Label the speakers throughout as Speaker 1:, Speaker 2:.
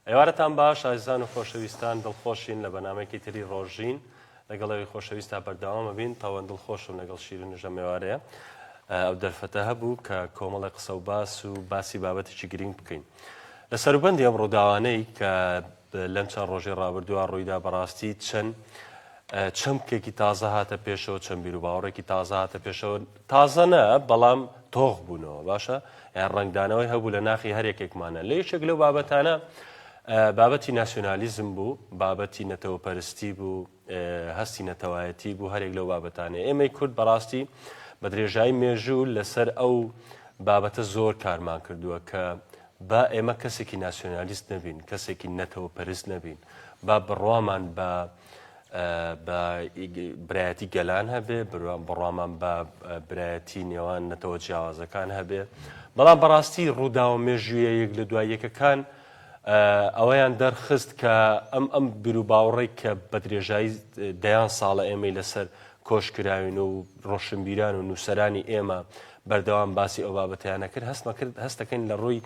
Speaker 1: ئێوارەتان باش ئازیزان و خۆشەویستان دڵخۆشین لە بەرنامەیەکی تری ڕۆژین لەگەڵ ئەوی خۆشەویستا بەردەوامە بین تاوەن دڵخۆشم لەگەڵ شیرین و ژەمێوارەیە ئەو دەرفەتە هەبوو کە کۆمەڵی قسە و باس و باسی بابەتێکی گرنگ بکەین لە سەروبەندی ئەم ڕووداوانەی کە لەم چەند ڕۆژەی ڕابردووە ڕوویدا بەڕاستی چەند چەمکێکی تازە هاتە پێشەوە چەند بیروباوەڕێکی تازە هاتە پێشەوە تازە نە بەڵام تۆخ بوونەوە باشە یان ڕەنگدانەوەی هەبوو لە ناخی هەر یەکێکمانە لە یەکێک لەو بابەتانە بابەتی ناسیۆنالیزم بوو بابەتی نەتەوەپەرستی بوو هەستی نەتەوایەتی بوو هەرێک لەو بابەتانە ئێمەی کورد بەڕاستی بە درێژایی مێژوو لەسەر ئەو بابەتە زۆر کارمان کردووە کە با ئێمە کەسێکی ناسیۆنالیست نەبین، کەسێکی نەتەوەپەرست نەبین، با بڕوامان بە بە برایەتی گەلان هەبێ، بڕوامان بە برایەتی نێوان نەتەوە جیاوازەکان هەبێ. بەڵام بەڕاستی ڕووداوە مێژوویە یەک لە دوای یەکەکان ئەوەیان دەرخست کە ئەم ئەم بیروباوەڕەی کە بە درێژایی دەیان ساڵە ئێمەی لەسەر کۆش کراوین و ڕۆشنبیران و نووسەرانی ئێمە بەردەوام باسی ئەو بابەتەیان ئەکرد هەستمە کرد هەستەکەین لە ڕووی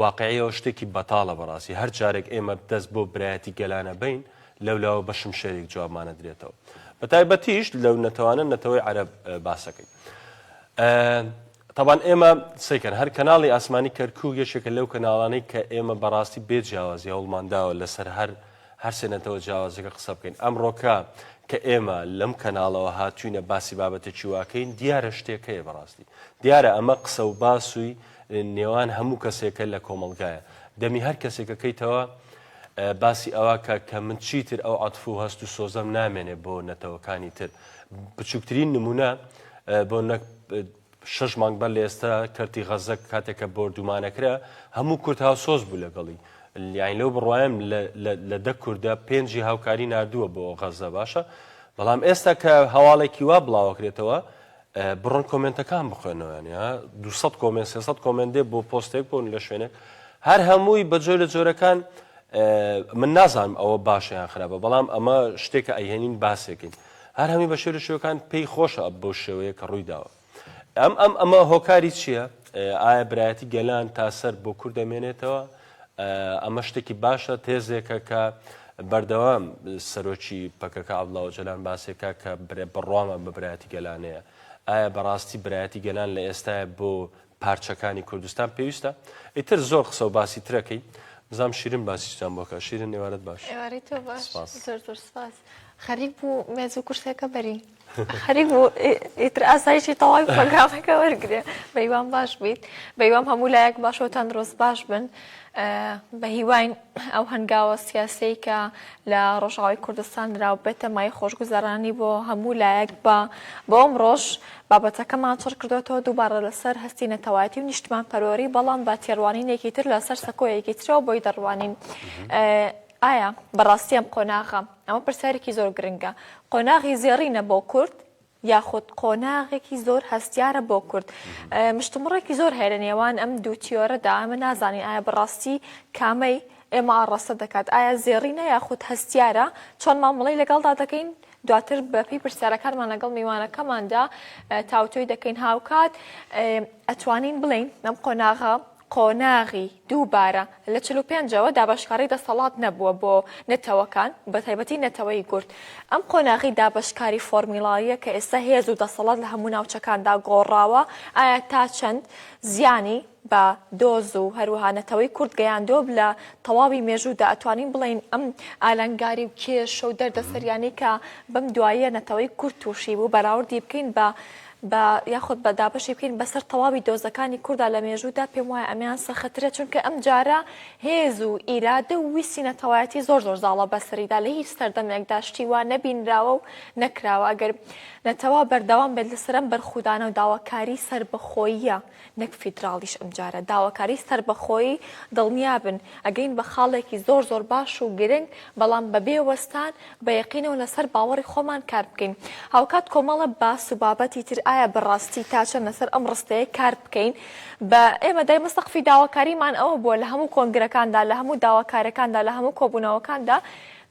Speaker 1: واقعیەوە شتێکی بەتاڵە بەڕاستی هەر جارێک ئێمە دەست بۆ برایەتی گەلانە بین لەولاوە بە شمشێرێک جوابمان ئەدرێتەوە بە تایبەتیش لەو نەتەوانە نەتەوەی عەرەب باسەکەین تەبان ئێمە سەیکەن هەر کەناڵی ئاسمانی کەرکوک یەکێکە لەو کەناڵانەی کە ئێمە بەڕاستی بێ جیاوازی هەوڵمان داوە لەسەر هەر هەرسێ نەتەوە جیاوازەکە قسە بکەین. ئەمڕۆکە کە ئێمە لەم کەناڵەوە هاتووینە باسی بابەتێکی واکەین دیارە شتێک هەیە بەڕاستی. دیارە ئەمە قسە و باسوی نێوان هەموو کەسێکە لە کۆمەڵگایە. دەمی هەر کەسێکە کەیتەوە باسی ئەوە کە کە من چیتر ئەو عەتف و هەست و سۆزەم نامێنێ بۆ نەتەوەکانی تر. بچووکترین نمونە بۆ نەک شەش مانگ بەر لە ئێستا کەرتی غەزە کاتێک کە بۆردومانەکرا هەموو کورد هاوسۆز بوو لەگەڵی یانی لەو بڕوایم لە دە کوردە پێنجی هاوکاری ناردووە بۆ غەزە باشە بەڵام ئێستا کە هەواڵێکی وا بڵاوەکرێتەوە بڕۆن کۆمنتەکان بخوێنەوە ینی 200 کۆمنت 300 کۆمنت دێ بۆ پۆستێک بۆن لە شوێنێک هەر هەمووی بە جۆرە جۆرەکان من نازانم ئەوە باشە یان خراپە بەڵام ئەمە شتێکە ئەیهێنین باسێکین هەر هەمووی بە شێوە شێوەکان پێی خۆشە بەو شێوەیە کە ڕووی داوە. ئەم ئەم ئەمە هۆکاری چییە؟ ئایا برایەتی گەلان تا سەر بۆ کورد دەمێنێتەوە؟ ئەمە شتێکی باشە تێزێکە کە بەردەوام سەرۆکی پەکەکە عەبدوڵا ئۆجەلان باسێکە کە بڕوامان بە برایەتی گەلانەیە. ئایا بەڕاستی برایەتی گەلان لە ئێستایا بۆ پارچەکانی کوردستان پێویستە؟ ئیتر زۆر قسە و باسی ترەکەی بزانم شیرین باسی چتان بۆ کا شیرین ئێوارەت باش.
Speaker 2: ئێوارەی تۆ باش
Speaker 1: سپاس.
Speaker 2: زۆر زۆر سپاس. خەریک بوو مێز و کورسەکە بەری خەریک بوو ئیتر ئاسایشی تەواوی پرۆگرامەکە وەرگێ بەیوان باش بیت بەیوام هەموو لایەک باش و تەندروست باش بن بە هیواین ئەو هەنگاوە سیاسەی کە لە ڕۆژاوای کوردستان نراو بێتە مای خۆشگوزەرانی بۆ هەموو لایەک بە بۆ ئەمڕۆش بابەتەکەمان چڕ کردوێتەوە دووبارە لەسەر هەستی نەتەوایەتی و نیشتمان پەروەری بەڵام بە تێڕوانینێکی تر لەسەر سەکۆیەکی ترەوە بۆی دەڕوانین ئایا بەڕاستی ئەم قۆناغە، ئەمە پرسیارێکی زۆر گرنگە، قۆناغی زێڕینە بۆ کورد یاخود قۆناغێکی زۆر هەستیارە بۆ کورد؟ مشتومڕێکی زۆر هەیە لە نێوان ئەم دوو تیۆرەدا، ئەمە نازانین ئایا بەڕاستی کامەی ئێمە ئاڕاستە دەکات، ئایا زێڕینە یاخود هەستیارە، چۆن مامەڵەی لەگەڵدا دەکەین؟ دواتر بەپێی پرسیارەکانمان لەگەڵ میوانەکەماندا تاوتوێی دەکەین. هاوکات ئەتوانین بڵێین ئەم قۆناغە قۆناغی دووبارە لە 45 ەوە دابەشکاری دەسەڵات نەبووە بۆ نەتەوەکان بەتایبەتی نەتەوەی کورد. ئەم قۆناغی دابەشکاری فۆرمیڵاییە کە ئێستا هێز و دەسەڵات لە هەموو ناوچەکاندا گۆڕاوە ئایا تا چەند زیانی بە دۆز و هەروەها نەتەوەی کورد گەیاندووە لە تەواوی مێژوودا ئەتوانین بڵێین ئەم ئالنگاری و کێشە و دەردەسەریانەی کە بەم دواییە نەتەوەی کورد تووشی بوو بەراوردی بکەین بە بە یاخود بە دابەشی بکەین بەسەر تەواوی دۆزەکانی کوردا لە مێژوودا پێم وایە ئەمیان سەخترە چونکە ئەم جارە هێز و ئیرادە و ویستی نەتەوایەتی زۆر زۆر زاڵە بەسەریدا لە هیچ سەردەمێکدا شتی وا نەبینراوە و نەکراوە ئەگەر نەتەوە بەردەوام بێت لەسەر ئەم بەرخودانە و داواکاری سەربەخۆییە نەک فیدراڵیش ئەمجارە داواکاری سەربەخۆیی دڵنیابن ئەگەین بە خاڵێکی زۆر زۆر باش و گرنگ بەڵام بەبێ وەستان بە یەقینەوە لەسەر باوەڕی خۆمان کار بکەین هاوکات کۆمەڵە باس و بابەتی تر ئایا بەڕاستی تا چەند لەسەر ئەم ڕستەیە کار بکەین بە ئێمە دایمە سەقفی داواکاریمان ئەوە بووە لە هەموو کۆنگرەکاندا لە هەموو داواکارەکاندا لە هەموو کۆبوونەوەکاندا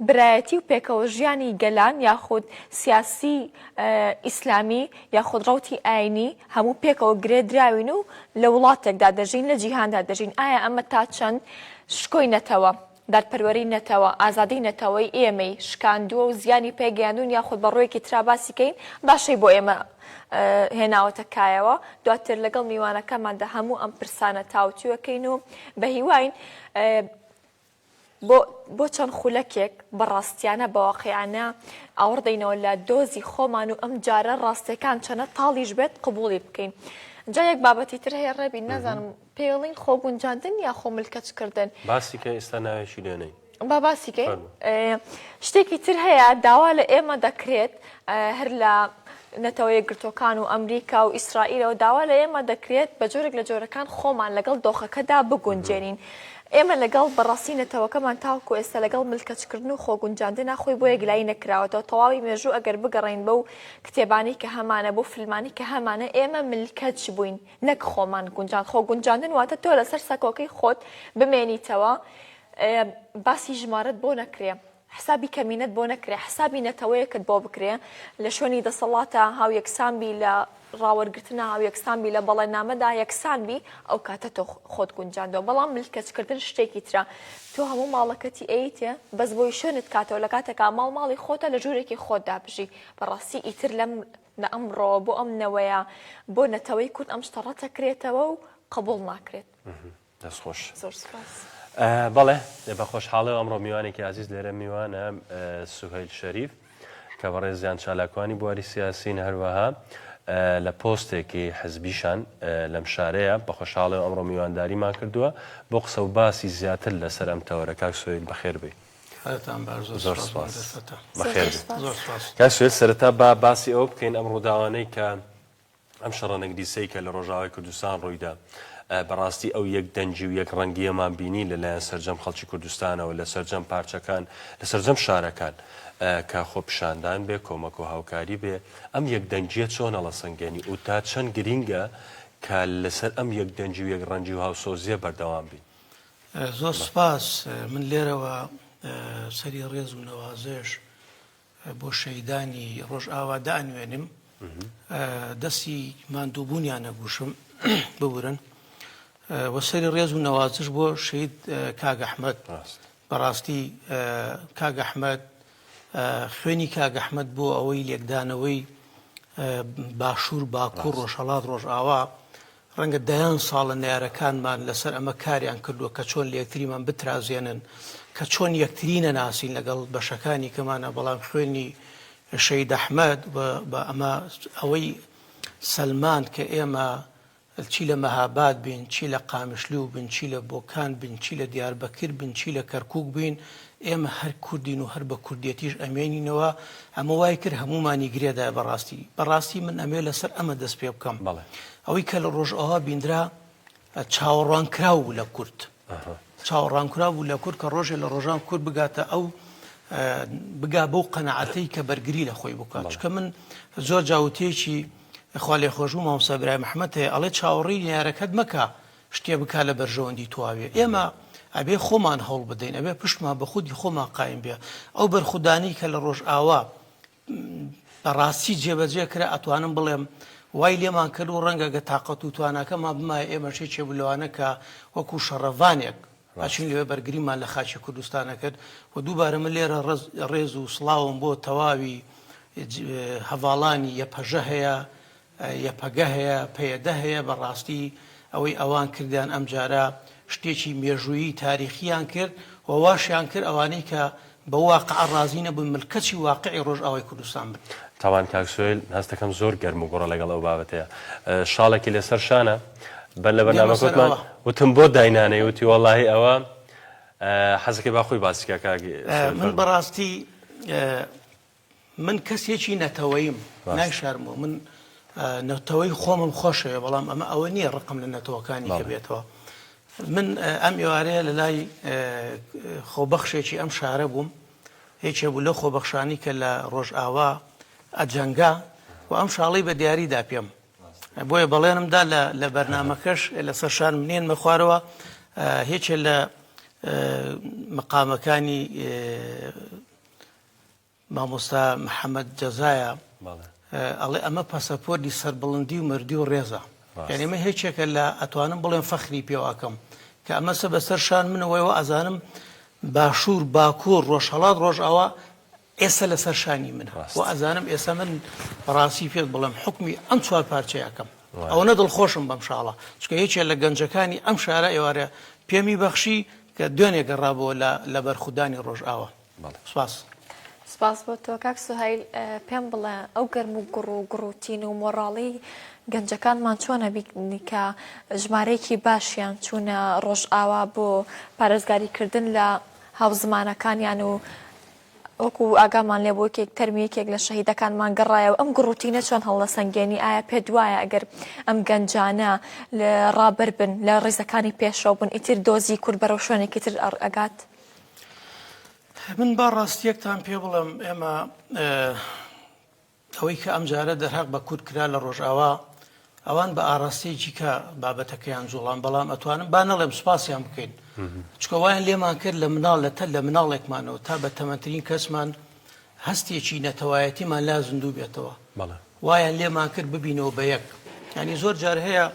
Speaker 2: برایەتی و پێکەوە ژیانی گەلان یاخود سیاسی ئیسلامی یاخود ڕەوتی ئاینی هەموو پێکەوە گرێ دراوین و لە وڵاتێکدا دەژین لە جیهاندا دەژین ئایا ئەمە تا چەند شکۆی نەتەوە؟ دادپەروەری نەتەوە، ئازادی نەتەوەی ئێمەی شکاندووە و زیانی پێگەیاندوون یاخود بە ڕوویەکی ترا باسی کەین باشەی بۆ ئێمە هێناوەتە کایەوە. دواتر لەگەڵ میوانەکەماندا هەموو ئەم پرسانە تاوتوێکەین و بەهیواین بۆ بۆ چەند خولەکێک بە ڕاستیانە بە واقیعانە ئاوڕ دەینەوە لە دۆزی خۆمان و ئەم جارە ڕاستیەکان چەنە تاڵیش بێت قبوڵی بکەین. جا یەک بابەتی تر هەیە ڕێبین نازانم پێڵین خۆ گونجاندن یا خۆ ملکەچ کردن.
Speaker 1: باسی کە ئێستا ناوێکی لێنەی.
Speaker 2: با باسی کەین. شتێکی تر هەیە داوا لە ئێمە دەکرێت هەر لە نەتەوە یەکگرتووەکان و ئەمریکا و ئیسرائیلەوە داوا لە ئێمە دەکرێت بە جۆرێک لە جۆرەکان خۆمان لەگەڵ دۆخەکەدا بگونجێنین. ئێمە لەگەڵ بەڕاستی نەتەوەکەمان تاوەکو ئێستا لەگەڵ ملکەچکردن و خۆگونجاندنا خۆی بۆ یەکلایی نەکراوەتەوە. تەواوی مێژوو ئەگەر بگەڕێین بەو کتێبانەی کە هەمانە، بەو فیلمانەی کە هەمانە، ئێمە ملکەچ بووین نەک خۆمان گونجاند. خۆگونجاندن واتە تۆ لەسەر سەکۆکەی خۆت بمێنیتەوە، باسی ژمارەت بۆ نەکرێ، حسابی کەمینەت بۆ نەکرێ، حسابی نەتەوەیەکت بۆ بکرێ، لە شوێنی دەسەڵاتا هاویەکسان بی، لە ڕاوەرگرتنا هاویەکسان بی، لە بەڵێننامەدا یەکسان بی، ئەو کاتە تۆ خۆت گونجاندوە. بەڵام ملکەچکردن شتێکی ترە. تۆ هەموو ماڵەکەتی ئەیتێ بەس بۆی شوێنت کاتەوە لە کاتێکا ماڵ ماڵی خۆتە لە ژوورێکی خۆتدا بژی. بەڕاستی ئیتر لەم لە ئەمڕۆوە بۆ ئەم نەوەیە، بۆ نەتەوەی کورد ئەم شتە ڕەتەکرێتەوە و قبوڵ ناکرێت.
Speaker 1: دەست خۆش.
Speaker 2: زۆر سوپاس.
Speaker 1: بەڵێ بە خۆشحاڵەوە ئەمڕۆ میوانێکی ئازیز لێرە میوانە سوهەیل شەریف کە بەڕێزیان چالاکوانی بواری سیاسین هەروەها لە پۆستێکی حزبیشان لەم شارەیە بە خۆشحاڵەوە ئەمڕۆ میوانداریمان کردووە بۆ قسە و باسی زیاتر لەسەر ئەم تەوەرە کاک سوهەیل بەخێر بێی.
Speaker 3: کاتتان باش
Speaker 1: زۆر زۆر سوپاس بەخێر بێی. کاک سوهەیل سەرەتا با باسی ئەوە بکەین ئەم ڕووداوانەی کە ئەم شەڕە نەگریسەی کە لە ڕۆژاوای کوردستان ڕوویدا، بەڕاستی ئەو یەک دەنگی و یەک ڕەنگییەمان بینی لە لایەن سەرجەم خەڵکی کوردستانەوە لە سەرجەم پارچەکان، لە سەرجەم شارەکان کە خۆپیشاندان بێ، کۆمەک و هاوکاری بێ، ئەم یەک دەنگییە چۆن هەڵەسەنگێنی و تا چەند گرینگە کە لەسەر ئەم یەک دەنگی و یەک ڕەنگی و هاوسۆزییە بەردەوام بین؟
Speaker 3: زۆر سوپاس. من لێرەوە سەری ڕێز و نەوازش بۆ شەهیدانی ڕۆژئاوا دائەنوێنم، دەستی ماندووبوونیان ئەگوشم، ببورن، و سەری ڕێز و نەوازش بۆ شەهید کاک ئەحمەد. بەڕاستی کاک ئەحمەد، خوێنی کاک ئەحمەد بۆ ئەوەی لێکدانەوەی باشوور، باکوور، ڕۆژهەڵات، ڕۆژئاوا، ڕەنگە دەیان ساڵە نەیارەکانمان لەسەر ئەمە کاریان کردووە کە چۆن لە یەکتریمان بترازێنن، کە چۆن یەکتری نەناسین لەگەڵ بەشەکانی کەمانە، بەڵام خوێنی شەهید ئەحمەد بە ئەمە ئەوەی سەلماند کە ئێمە چی لە مەهاباد بین، چی لە قامیشلو بین، چی لە بۆکان بین، چی لە دیاربەکر بین، چی لە کەرکوک بین، ئێمە هەر کوردین و هەر بە کوردێتیش ئەمێنینەوە، ئەمە وای کرد هەموومانی گرێدایە بەڕاستی. بەڕاستی من ئەمەوێ لەسەر ئەمە دەست پێ بکەم. ئەوەی کە لە ڕۆژئاوا بیندرا چاوەڕوانکراو بوو لە کورد. چاوەڕوانکراو بوو لە کورد کە ڕۆژێ لە ڕۆژان کورد بگاتە ئەو بگا بەو قەناعەتەی کە بەرگری لە خۆی بکات. چونکە من زۆر جا وتەیەکی خوالێخۆشبوو مامۆستا برایم ئەحمەد هەیە ئەڵێ چاوەڕێی نەیارەکەت مەکە شتێ بکا لە بەرژەوەندی تۆا بێ. ئێمە ئەبێ خۆمان هەوڵ بدەین، ئەبێ پشتمان بە خودی خۆمان قایم بێ. ئەو بەرخودانەی کە لە ڕۆژئاوا بە ڕاستی جێبەجێ کرا، ئەتوانم بڵێم وای لێمان کرد و ڕەنگە گە تاقەت و تواناکەمان بمایە ئێمەش یەکێ بوو لەوانە کە وەکوو شەڕەڤانێک ئەچووین لەوێ بەرگریمان لە خاکی کوردستان ئەکرد و دووبارە من لێرە ڕێز و سڵاوم بۆ تەواوی هەڤاڵانی یەپەژە هەیە، یەپەگە هەیە، پەیەدە هەیە، بەڕاستی ئەوەی ئەوان کردیان ئەمجارە شتێکی مێژوویی تاریخیان کرد و واشیان کرد ئەوانەی کە بەو واقعە ڕازی نەبوون ملکەچی واقعی ڕۆژئاوای کوردستان بن.
Speaker 1: تاوان کاک سوهێل هەستەکەم زۆر گەرم و گوڕە لەگەڵ ئەو بابەتەیە شاڵێکی لەسەر شانە بەر لە بەرنامە کوتمان وتم بۆ داینانەی وتی وەڵاهی ئەوە حەزەکەی با خۆی باسی کا کاک
Speaker 3: سوهێل من بەڕاستی من کەسێکی نەتەوەییم، نایشارمەوە، من نەتەوەی خۆمم خۆشەوێ، بەڵام ئەمە ئەوە نییە ڕقم لە نەتەوەکانی کە بێتەوە. من ئەم ئێوارەیە لە لای خۆبەخشێکی ئەم شارە بووم، یەکێ بوو لەو خۆبەخشانی کە لە ڕۆژئاوا ئەجەنگا و ئەم شاڵەی بە دیاری دا پێم. بۆیە بەڵێنم دا لە بەرنامەکەش لەسەر شانم نێنمە خوارەوە، یەکێ لە مەقامەکانی مامۆستا محەمەد جەزایە ئەڵێ ئەمە پەسەپۆردی سەربڵندی و مردی و ڕێزە یعنی ئەمە هێچێکە لە ئەتوانم بڵێم فەخری پێواکەم کە ئەمە سە بەسەر شان منەوەیەوە ئەزانم. باشوور، باکوور، ڕۆژهەڵات، ڕۆژئاوا ئێستا لەسەر شانی منە و ئەزانم ئێستا من بەڕاستی پێت بڵێم حوکمی ئەم چوار پارچەیە ئەکەم. ئەوەنە دڵخۆشم بەم شاڵە، چونکە یەکێ لە گەنجەکانی ئەم شارە ئێوارە پێمی بەخشی کە دوێنێ گەڕابەوە لە لە بەرخودانی ڕۆژئاوا. سپاس.
Speaker 2: سپاس بۆ تۆ کاک سوهەیل پێم بڵێ ئەو گەرم و گوڕ و گوڕوتین و مۆڕاڵی گەنجەکانمان چۆنە بینی کە ژمارەیەکی باشیان چوونە ڕۆژئاوا بۆ پارێزگاری کردن لە هاوزمانەکانیان و وەکو ئاگامان لێ بوو یەکێک تەرمی یەکێک لە شەهیدەکانمان گەڕایەوە ئەم گوڕوتینە چۆن هەڵدەسەنگێنی ئایا پێت وایە ئەگەر ئەم گەنجانە ڕابەر بن لە ڕیزەکانی پێشەوە بن ئیتر دۆزی کورد بەرەو شوێنێکی تر ئەگات؟
Speaker 3: من با ڕاستیەکتان پێ بڵێم ئێمە ئەوەی کە ئەمجارە دەرهەق بە کورد کرا لە ڕۆژئاوا ئەوان بە ئاراستەیەکی کە بابەتەکەیان جوڵان بەڵام ئەتوانم با نەڵێم سوپاسیان بکەین چکە وایان لێمان کرد لە مناڵ لە تە لە مناڵێکمانەوە تا بە تەمەنترین کەسمان هەستێکی نەتەوایەتیمان لا زیندوو بێتەوە وایان لێمان کرد ببینەوە بە یەک یانی زۆر جار هەیە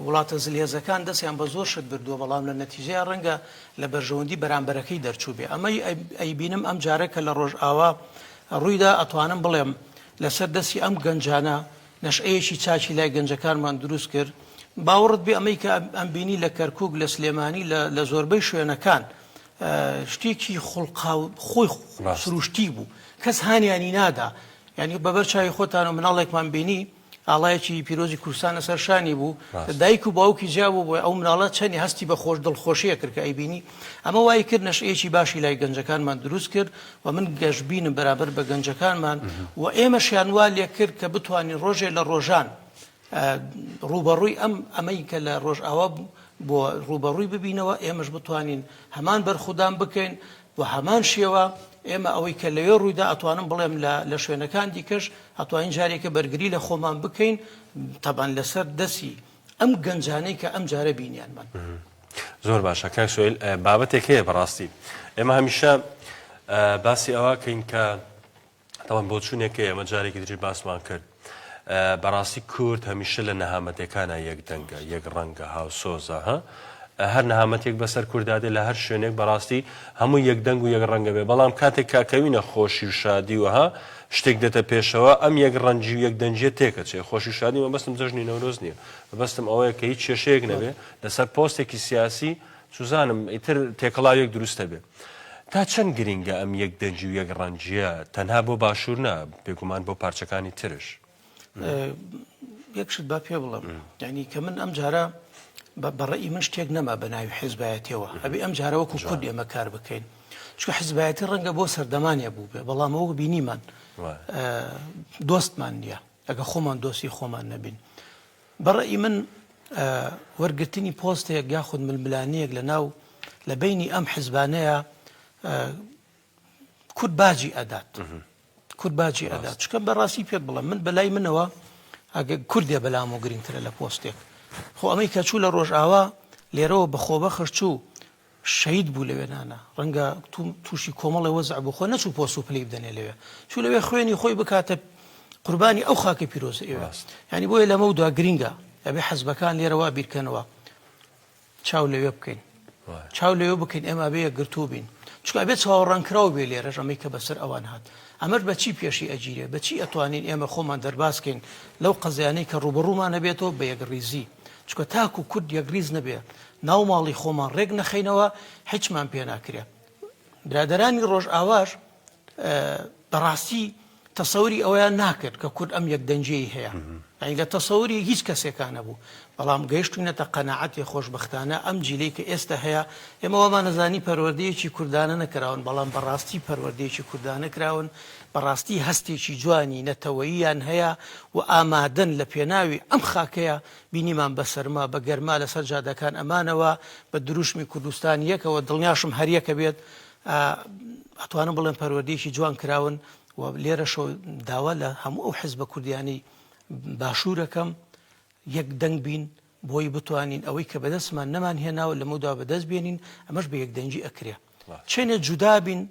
Speaker 3: وڵاتە زلهێزەکان دەستیان بە زۆر شت بردووە بەڵام لە نەتیجەیا ڕەنگە لە بەرژەوەندی بەرامبەرەکەی دەرچوو بێ ئەمەی ئەیبینم ئەم جارە کە لە ڕۆژئاوا ڕوویدا ئەتوانم بڵێم لەسەر دەستی ئەم گەنجانە نەشئەیەکی چاکی لای گەنجەکانمان دروست کرد باوەڕت بێ ئەمەی کە ئەمبینی لە کەرکک لە سلێمانی لە زۆربەی شوێنەکان شتێکی خوڵقاو خۆی سروشتی بوو کەس هانیانی نادا یانی بەبەر چاوی خۆتانەوە مناڵێکمان بینی ئاڵایەکی پیرۆزی کوردستان لەسەر شانی بوو دایک و باوکی جیا بوو بۆی ئەو مناڵە چەنی هەستی بە خۆش دڵخۆشیە کرد کە ئەیبینی ئەمە وای کرد نەشئەیەکی باشی لای گەنجەکانمان دروست کرد و من گەشبینم بەرامبەر بە گەنجەکانمان و ئێمەشیان وا لێ کرد کە بتوانین ڕۆژێ لە ڕۆژان ڕووبەڕووی ئەم ئەمەی کە لە ڕۆژئاوا بۆ ڕووبەڕووی ببینەوە ئێمەش بتوانین هەمان بەرخودان بکەین و هەمان شێوە ئێمە ئەوەی کە لەوێ ڕوویدا ئەتوانم بڵێم لە لە شوێنەکان دیکەش ئەتوانین جارێکە بەرگری لە خۆمان بکەین تەبان لەسەر دەسی ئەم گەنجانەی کە ئەم جارە بینیانمان.
Speaker 1: زۆر باشە کاک سۆیل بابەتێک هەیە بەڕاستی ئێمە هەمیشە باسی ئەوە کەین کە تاوان بۆچوونێک هەیە ئەمە جارێکی تریش باسمان کرد بەڕاستی کورد هەمیشە لە نەهامەتەکانە یەک دەنگە یەک ڕەنگە هاوسۆزە ها هەر نەهامەتێک بەسەر کوردادێ لە هەر شوێنێک بەڕاستی هەموو یەک دەنگ و یەک ڕەنگە بێ بەڵام کاتێک کاکەوینە خۆشی و شادی وها شتێک دێتە پێشەوە ئەم یەک ڕەنجی و یەک دەنگیە تێکەچێ خۆشی و شادی مەبەستم جەژنی نەورۆز نییە مەبەستم ئەوەیە کە هیچ کێشەیەک نەبێ لەسەر پۆستێکی سیاسی سوزانم ئیتر تێکەڵاویەک دروست دەبێ. تا چەند گرینگە ئەم یەک دەنگی و یەک ڕەنگییە تەنها بۆ باشوور نا بێگومان بۆ پارچەکانی ترش؟
Speaker 3: یەک شت با پێ بڵێم یانی کە من ئەم جارە بە ڕەئی من شتێک نەما بە ناوی حیزبایەتیەوە ئەبێ ئەم جارە وەکو کورد ئێمە کار بکەین چونکە حیزبایەتی ڕەنگە بۆ سەردەمانێ بوو بێ بەڵام وەک بینیمان دۆستمان نییە ئەگە خۆمان دۆستی خۆمان نەبین بە ڕەئی من وەرگرتنی پۆستێک یاخود ململانێیەک لە ناو لە بەینی ئەم حزبانەیە کورد باجی ئەدات کورد باجی ئەدات چکە بەڕاستی پێت بڵێم من بەلای منەوە ئەگە کوردێ بەلام و گرنگترە لە پۆستێک خۆ ئەمەی کە چوو لە ڕۆژئاوا لێرەوە بە خۆبەخش چوو شەهید بوو لەوێ نانا ڕەنگە تووشی کۆمەڵێ وەزع بوو خۆ نەچوو پۆست و پلەی بدەنێ لەوێ چوو لەوێ خوێنی خۆی بکاتە قوربانی ئەو خاکە پیرۆزە ئێوە یعنی بۆیە لەمە و دوا گرینگە ئەبێ حەزبەکان لێرەوە بیرکەنەوە چاو لەوێ بکەین چاو لەوێ بکەین ئێمە بێ یەکگرتوو بین چونکە ئەبێ چاوەڕانکراو بێ لێرەش ئەمەی کە بەسەر ئەوان هات ئەمەش بە چی پێشی ئەگیرێ بە چی ئەتوانین ئێمە خۆمان دەربازکەین لەو قەزیانەی کە ڕووبەڕوومان ئەبێتەوە بە یەکڕیزی چونکە تاکو کورد یەکڕیز نەبێ ناو ماڵی خۆمان ڕێک نەخەینەوە هیچمان پێ ناکرێ برادەرانی ڕۆژئاواش بەڕاستی تەسەوری ئەوەیان ناکرد کە کورد ئەم یەکدەنگیەی هەیە یانی لە تەسەوری هیچ کەسێکا نەبوو بەڵام گەیشتوینەتە قەناعەتێ خۆشبەختانە ئەم جیلەی کە ئێستا هەیە ئێمە وامانەزانی پەروەردەیەکی کوردانە نەکراون بەڵام بەڕاستی پەروەردەیەکی کوردانە کراون بەڕاستی هەستێکی جوانی نەتەوەییان هەیە و ئامادەن لە پێناوی ئەم خاکەیە بینیمان بە سەرما بە گەرما لەسەر جادەکان ئەمانەوە بە دروشمی کوردستان یەکەوە دڵنیاشم هەریەکە بێت ئەتوانم بڵێم پەروەردەیەکی جوان کراون و لێرەشەوە داوا لە هەموو ئەو حزبە کوردیانەی باشوورەکەم یەک دەنگ بین بۆی بتوانین ئەوەی کە بەدەستمان نەمان هێناوە لەمەودا بەدەست بێنین ئەمەش بە یەکدەنگی ئەکرێ چێنێ جودا بین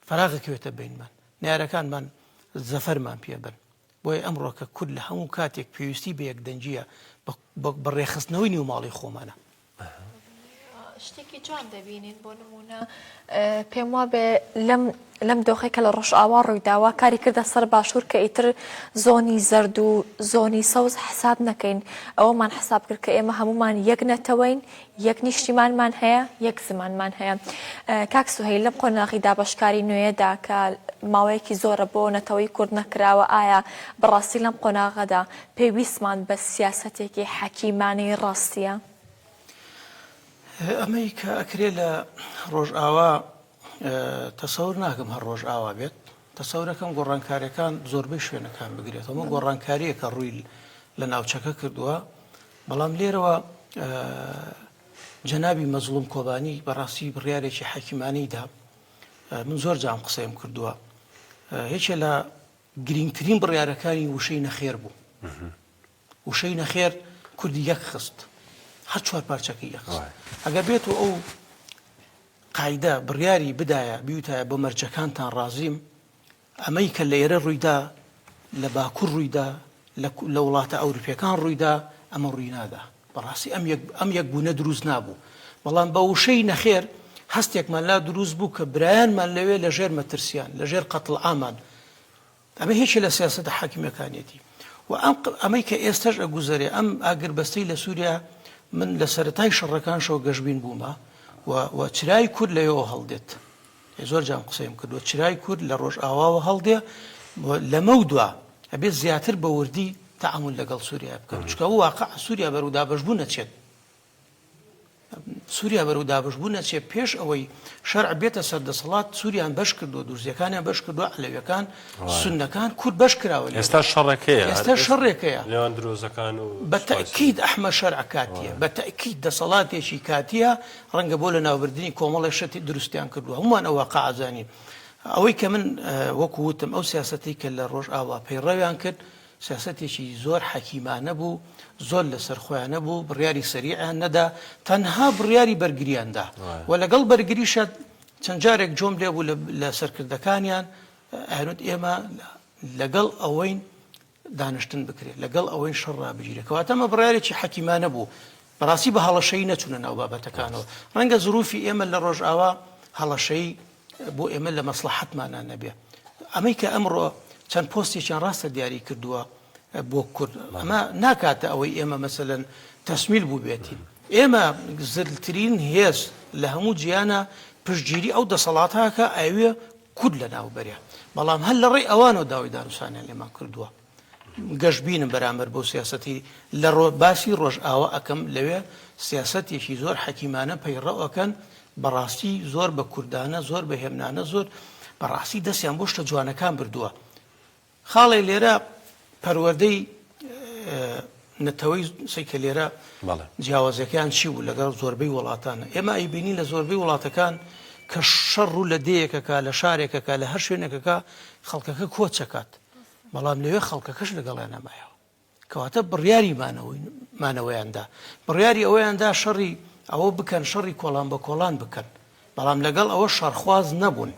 Speaker 3: فراغەکەوێتە بینمان نارەکانمان زەفەرمان پێبن بۆیە ئەمڕۆکە کورد لە هەموو کاتێک پێویستی بە یەکدەنگیە بە ڕێخستنەوەی نیوماڵی خۆمانە.
Speaker 2: شتێکی جوان دەبینین بۆ نموونە پێم وابێ لەم لەم دۆخەی کە لە ڕۆژئاوا ڕوویداوە کاری کردە سەر باشوور کە ئیتر زۆنی زەرد و زۆنی سەوز حساب نەکەین ئەوەمان حساب کرد کە ئێمە هەمومان یەک نەتەوەین یەک نیشتیمانمان هەیە یەک زمانمان هەیە کاک سوهەیل لەم قۆناغی دابەشکاری نوێیەدا کە ماوەیەکی زۆرە بۆ نەتەوەی کورد نەکراوە ئایا بەڕاستی لەم قۆناغەدا پێویستمان بە سیاسەتێکی حەکیمانەی ڕاستیە؟
Speaker 3: ئەمەی کە ئەکرێ لە ڕۆژئاوا تەسەور ناکەم هەر ڕۆژئاوا بێت تەسەورەکەم گۆڕانکاریەکان زۆربەی شوێنەکان بگرێتەوە ئەمە گۆڕانکاریەکە ڕووی لە ناوچەکە کردووە بەڵام لێرەوە جەنابی مەزڵوم کۆبانی بەڕاستی بڕیارێکی حەکیمانەی دا من زۆر جام قسەیم کردووە یەکێ لە گرنگترین بڕیارەکانی وشەی نەخێر بوو وشەی نەخێر کوردی یەک خست هەر چوار پارچەکەی یەک خست ئەگەر بێت و ئەو قایدە بڕیاری بدایە بیوتایە بۆ مەرجەکانتان ڕازیم ئەمەی کە لێرە ڕوویدا لە باکوور ڕوویدا لە وڵاتە ئەوروپیەکان ڕوویدا ئەمە ڕووی نادا بەڕاستی ئەم یەک ئەم یەکبوونە دروست نابوو بەڵام بە وشەی نەخێر هەستێکمان لا دروست بوو کە برایانمان لەوێ لە ژێر مەترسیان لە ژێر قەتڵ ئامان ئەمە یەکێ لە سیاسەتە حاکیمەکانیەتی و ئەم ئەمەی کە ئێستەش ئەگوزەرێ ئەم ئاگربەستەی لە سووریا من لە سەرەتای شەڕەکانشەوە گەشبین بوومە و و چرای کورد لەوێوە هەڵدێت زۆر جام قسەیم کردووە چرای کورد لە ڕۆژئاواوە هەڵدێ لەمە و دوا ئەبێت زیاتر بە وردی تەعامول لەگەڵ سووریا بکەن چونکە ئەو واقع سووریا بەرەو دابەشبوون ئەچێت سووریا بەرەو دابەشبوون ئەچێت، پێش ئەوەی شەرع بێتە سەر دەسەڵات سووریان بەش کردووە، دورزیەکانیان بەش کردووە، عەلەویەکان، سوننەکان، کورد بەش کراوە لێرە.
Speaker 1: ئێستا شەڕێک هەیە.
Speaker 3: ئێستا شەڕێک هەیە.
Speaker 1: نێوان درۆزەکان و
Speaker 3: بە تەئکید ئەحمەد شەرع کاتییە، بە تەئکید دەسەڵاتێکی کاتییە، ڕەنگە بۆ لەناوبردنی کۆمەڵێک شت دروستیان کردووە، هەموومان ئەو واقعە ئەزانین. ئەوەی کە من وەکو وتم ئەو سیاسەتەی کە لە ڕۆژئاوا پەیڕەویان کرد، سیاسەتێکی زۆر حەکیمانە بوو، زۆر لەسەر خۆیانە بوو، بڕیاری سەریعیان نەدا، تەنها بڕیاری بەرگریان دا و لەگەڵ بەرگریشە چەند جارێک جۆم لێ بوو لە سەرکردەکانیان ئەیانوت ئێمە لەگەڵ ئەوەین دانیشتن بکرێت، لەگەڵ ئەوەین شەڕ ڕابگیرێت. کەواتە ئەمە بڕیارێکی حەکیمانە بوو. بەڕاستی بە هەڵەشەیی نەچوونە ناو بابەتەکانەوە. ڕەنگە زروفی ئێمە لە ڕۆژئاوا هەڵەشەیی بۆ ئێمە لە مەسڵەحەتمانا نەبێ. ئەمەی کە ئەمڕۆ چەند پۆستێکیان ڕاستە دیاری کردووە بۆ کورد، ئەمە ناکاتە ئەوەی ئێمە مەسەلەن تەسمیل بووبێتین. ئێمە زلترین هێز لە هەموو جیهانا پشتگیری ئەو دەسەڵاتە ئەکا ئەیەوێ کورد لەناو بەرێ. بەڵام هەر لە ڕێی ئەوانەوە داوای دانوسانیان لێمان کردووە. گەشبینم بەرامبەر بەو سیاسەتی لە ڕۆ باسی ڕۆژئاوا ئەکەم لەوێ سیاسەتێکی زۆر حەکیمانە پەیڕەو ئەکەن بەڕاستی زۆر بە کوردانە زۆر بە هێمنانە زۆر بەڕاستی دەستیان بۆ شتە جوانەکان بردووە خاڵێ لێرە پەروەردەی نەتەوەی سەیکە لێرە جیاوازەکەیان چی بوو لەگەڵ زۆربەی وڵاتان ئێمە ئەیبینی لە زۆربەی وڵاتەکان کە شەڕ ڕوو لە دێیەکەکە لە شارێکەکە لە هەر شوێنێکەکە خەڵکەکە کۆچەکات بەڵام لەوێ خەڵکەکەش لەگەڵیان مایەوە. کەواتە بڕیاری مانەوەیان دا. بڕیاری ئەوەیان دا شەڕی ئەوە بکەن، شەڕی کۆڵان بە کۆڵان بکەن. بەڵام لەگەڵ ئەوە شەڕخواز نەبوون.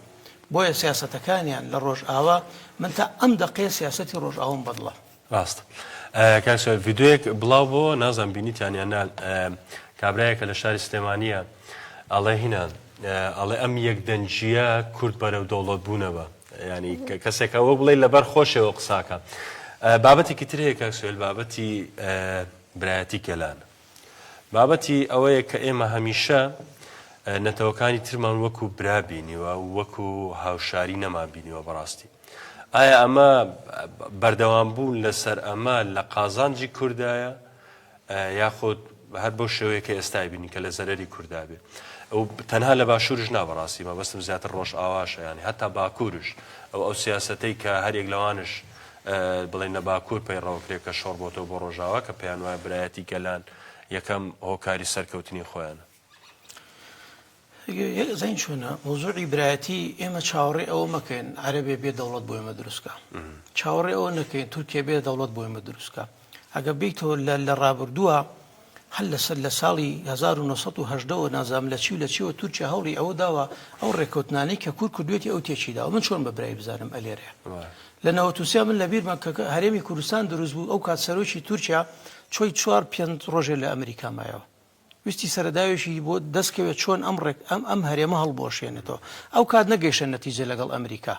Speaker 3: بۆیە سیاسەتەکانیان لە ڕۆژئاوا، من تا ئەم دەقەیە سیاسەتی ڕۆژئاوام بەدڵە.
Speaker 1: ڕاستە کاک سوهێل ڤیدیۆیەک بڵاو بۆوە نازانم بینیتان یان نا کابرایەکە لە شاری سلێمانیە ئەڵێ هینا ئەڵێ ئەم یەک دەنگیە کورد بەرەو دەوڵەت بوونە بە ینی کەسێکە وەک بڵێ لەبەر خۆشەوە قساکە بابەتێکی تر هەیە کاک سوهێل بابەتی برایەتی گەلان بابەتی ئەوەیە کە ئێمە هەمیشە نەتەوەکانی ترمان وەکو برا بینیوە وەکو هاوشاری نەمان بینیوە بەڕاستی ئایا ئەمە بەردەوام بوون لەسەر ئەمە لە قازانجی کوردایە یاخود هەر بەو شێوەیە کە ئێستای بینین کە لە زەرەری کوردا بێ ئەو تەنها لە باشوورش نا بەڕاستی مەبەستم زیاتر ڕۆژئاواشە یانی هەتا باکوورش ئەو ئەو سیاسەتەی کە هەریەک لەوانش بڵێن لە باکوور پەیڕەوەکرێ کە شۆڕ بۆتەوە بۆ ڕۆژاوا کە پێیان وایە برایەتی گەلان یەکەم هۆکاری سەرکەوتنی خۆیانە.
Speaker 3: زین چۆنە مەوزوعی برایەتی ئێمە چاوەڕێ ئەوە مەکەین عەرەبێ بێ دەوڵەت بۆ ئێمە دروستکە چاوەڕێ ئەوە نەکەین تورکیا بێ دەوڵەت بۆ ئێمە دروستکە ئەگە بیتەوە لە ڕابردووە هەر لەسەر لە ساڵی 1970 ەوە نازانم لە چی و لە چیەوە تورکیا هەوڵی ئەوە داوە ئەو ڕێککەوتنانەی کە کورد کردوێتی ئەو تێکی داوە من چۆن بە برای بزانم ئەلێرەیە لە 93 من لە بیرمە کە هەرێمی کوردستان دروست بوو ئەو کات سەرۆکی تورکیا چۆی چوار پێنج ڕۆژێ لە ئەمریکا مایەوە. ویستی سەرەداوێکی بۆ دەست کەوێت چۆن ئەم ڕێک ئەم ئەم هەرێمە هەڵبوەشێنێتەوە. ئەو کات نەگەیشتە نەتیجە لەگەڵ ئەمریکا.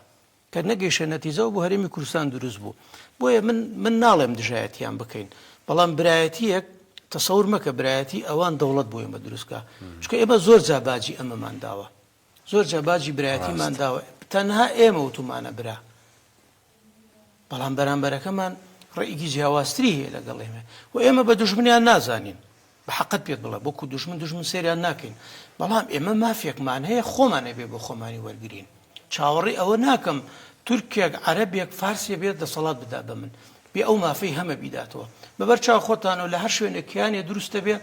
Speaker 3: کە نەگەیشتە نەتیجەوە بۆ هەرێمی کوردستان دروست بوو. بۆیە من من ناڵێم دژایەتیان بکەین. بەڵام برایەتییەک تەسەور مەکە برایەتی ئەوان دەوڵەت بۆ ئێمە دروست کا. چونکە ئێمە زۆر جا باجی ئەمەمان داوە. زۆر جا باجی برایەتیمان داوە. تەنها ئێمە وتومانە برا. بەڵام بەرامبەرەکەمان ڕێیەکی جیاوازتری هەیە لەگەڵ ئێمە و ئێمە بە دوژمنیان نازانین. بە حەقت پێت بڵێ وەکو دوژمن دوژمن سەیریان ناکەین، بەڵام ئێمە مافێکمان هەیە خۆمان ئەبێ بۆ خۆمانی وەرگرین. چاوەڕێی ئەوە ناکەم تورکێک، عەرەبێک، فارسێ بێت دەسەڵات بدا بە من، بێ ئەو مافەی هەمە بیداتەوە. بە بەر چاو خۆتانەوە لە هەر شوێنێک کیانێ دروست دەبێ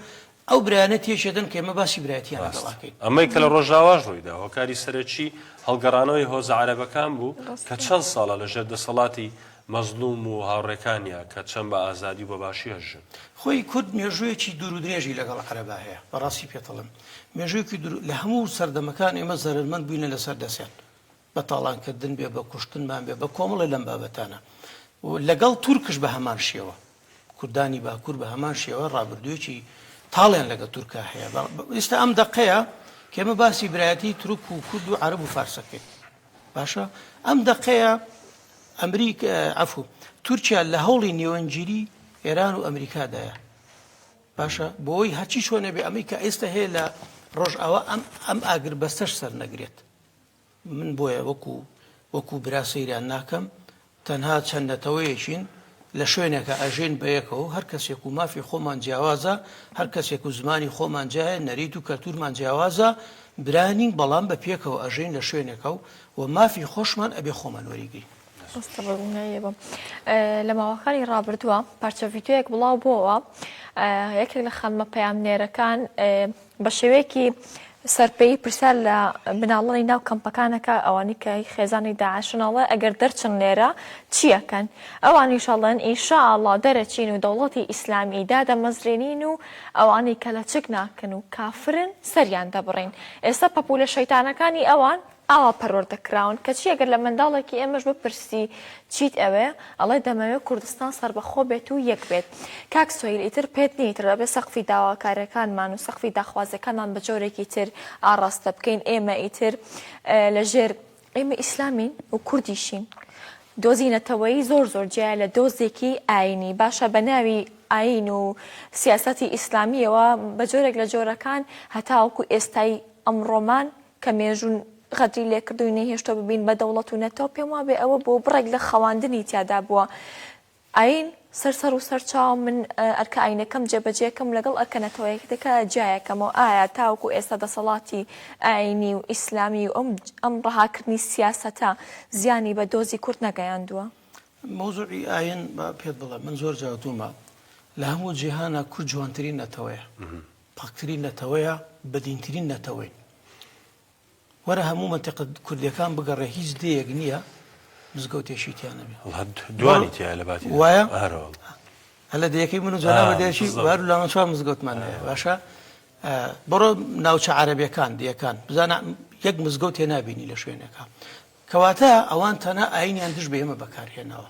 Speaker 3: ئەو برایانە تێکێدەن کە ئێمە باسی برایەتیان لەگەڵ
Speaker 1: ڕاستە.
Speaker 3: ئەکەین.
Speaker 1: ئەمەی کە لە ڕۆژاواش ڕوویدا هۆکاری سەرەکی هەڵگەڕانەوەی هۆزە عەرەبەکان بوو کە چەند ساڵە لە ژێر دەسەڵاتی مەزڵوم و هاوڕێکانیا کە چەند بە ئازادی و بە باشی ئەژن.
Speaker 3: خۆی کورد مێژوویەکی دوور و درێژی لەگەڵ عەرەبا هەیە، بە ڕاستی پێتەڵێم مێژوویەکی دوور لە هەموو سەردەمەکان ئێمە زەرەرمەند بووینە لەسەر دەستیان بە تاڵانکردن بێ بە کوشتنمان بێ بە کۆمەڵێ لەم بابەتانە و لەگەڵ تورکش بە هەمان شێوە کوردانی باکوور بە هەمان شێوە ڕابردوویەکی تاڵیان لەگەڵ تورکا هەیە ئێستا ئەم دەقەیە کە ئێمە باسی برایەتی تورک و کورد و عەرەب و فارسەکەین باشە ئەم دەقەیە ئەمریک عەفو تورکیا لە هەوڵی نێوەندگیری ئێران و ئەمریکادایە باشە بۆی هەرچی چۆنە بێ ئەمەی کە ئێستا هەیە لە ڕۆژئاوا ئەم ئەم ئاگر بەستەش سەر نەگرێت من بۆیە وەکو وەکو برا سەیریان ناکەم تەنها چەند نەتەوەیەکین لە شوێنێکا ئەژین بەیەکەوە هەر کەسێک و مافی خۆمان جیاوازە هەر کەسێک و زمانی خۆمان جیایە نەریت و کەلتورمان جیاوازە برا نین بەڵام بە پێکەوە ئەژین لە شوێنێکا و و مافی خۆشمان ئەبێ خۆمان وەریگرین.
Speaker 2: ڕاستە بەدڵنیاییەوە لە ماوەکانی ڕابردووە پارچە ڤیدیۆیەک بڵاو بۆوە یەکێک لە خانمە پەیامنێرەکان بە شێوەیەکی سەرپێیی پرسیار لە مناڵانی ناو کەمپەکان ئەکا ئەوانەی کە هی خێزانی داعشن ئەڵێ ئەگەر دەرچن لێرە چی ئەکەن؟ ئەوانیش ئەڵێن ئینشائەڵا دەرەچین و دەوڵەتی ئیسلامی دادەمەزرێنین و ئەوانەی کە لەچک ناکەن و کافرن سەریان دەبڕین. ئێستا پەپوولە شەیتانەکانی ئەوان ئاوا پەروەردە کراون، کەچی ئەگەر لە منداڵێکی ئێمەش بپرسی چیت ئەوێ؟ ئەڵێ دەمەوێ کوردستان سەربەخۆ بێت و یەک بێت. کاک سۆهیل ئیتر پێت نییە ئیتر ئەبێ سەقفی داواکاریەکانمان و سەقفی داخوازیەکانمان بە جۆرێکی تر ئاڕاستە بکەین، ئێمە ئیتر لە ژێر ئێمە ئیسلامین و کوردیشین دۆزی نەتەوەیی زۆر زۆر جیایە لە دۆزێکی ئاینی باشە بە ناوی ئاین و سیاسەتی ئیسلامیەوە بە جۆرێک لە جۆرەکان هەتاوەکو ئێستای ئەمڕۆمان کە مێژوو غەدری لێکردووین نەیهێشتووە ببین بە دەوڵەت و نەتەوە، پێم وابێ ئەوە بۆ بڕێک لە خەواندنی تیادا بووە. ئایین سەر سەر و سەر چاوم من ئەرکە ئایینەکەم جێبەجێکەم لەگەڵ ئەرکە نەتەوەیەکەکە جیایەکەمەوە ئایا تاوەکو ئێستا دەسەڵاتی ئایینی و ئیسلامی و ئەم ئەم ڕەهاکردنی سیاسەتە زیانی بە دۆزی کورد نەگەیاندووە؟
Speaker 3: مەوزوعی ئایین با پێت بڵێم من زۆر جار وتوومە لە هەموو جیهانا کورد جوانترین نەتەوەیە. پاکترین نەتەوەیە بەدینترین نەتەوەین وەرە هەموو مەنتیقە کوردیەکان بگەڕێ هیچ دێیەک نییە مزگەوتێکی تیا نەبێ
Speaker 1: دوانی تیا لە باتی
Speaker 3: وایە هەلە دەیەکەی من و جەنابە دێکی وار لامان چوار مزگەوتمان هەیە باشە بڕۆ ناوچە عەرەبیەکان دیەکان بزانە یەک مزگەوت تێ نابینی لە شوێنەکە کەواتە ئەوان تەنها ئاینیان دژ بە ئێمە بەکارهێناوە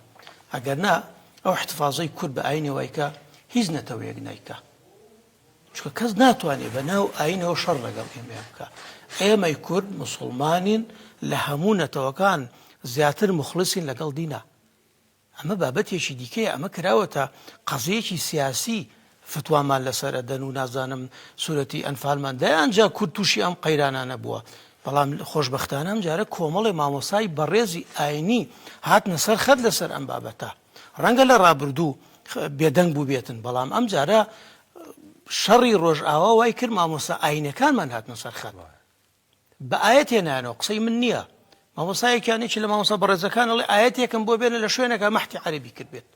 Speaker 3: ئەگەر نا ئەو احتفاظەی کورد بە ئاینەوەیکە هیچ نەتەوەیەک نیکە چونکە کەس ناتوانێ بە ناو ئایینەوە شەڕ لەگەڵ ئێمەیا بکا. ئێمەی کورد موسوڵمانین لە هەموو نەتەوەکان زیاتر موخڵیسین لەگەڵ دینا. ئەمە بابەتێکی دیکەیە، ئەمە کراوەتە قەزیەکی سیاسی فتوامان لەسەر ئەدەن و نازانم سورەتی ئەنفالمان دەیان جار کورد تووشی ئەم قەیرانانە بووە. بەڵام خۆشبەختانە ئەم جارە کۆمەڵێ مامۆستای بەڕێزی ئایینی هاتنە سەر خەت لەسەر ئەم بابەتە. ڕەنگە لە ڕابردوو بێدەنگ بووبێتن، بەڵام ئەم جارە شەڕی ڕۆژئاوا وای کرد مامۆستا ئاینەکانمان هاتنە سەر خەت. بە ئایەت هێنایانەوە، قسەی من نییە. مامۆستایەکیان یەکی لە مامۆستا بەڕێزەکان ئەڵێ ئایەتێکم بۆ بێنە لە شوێنێکا مەحتی عەرەبی کردبێت.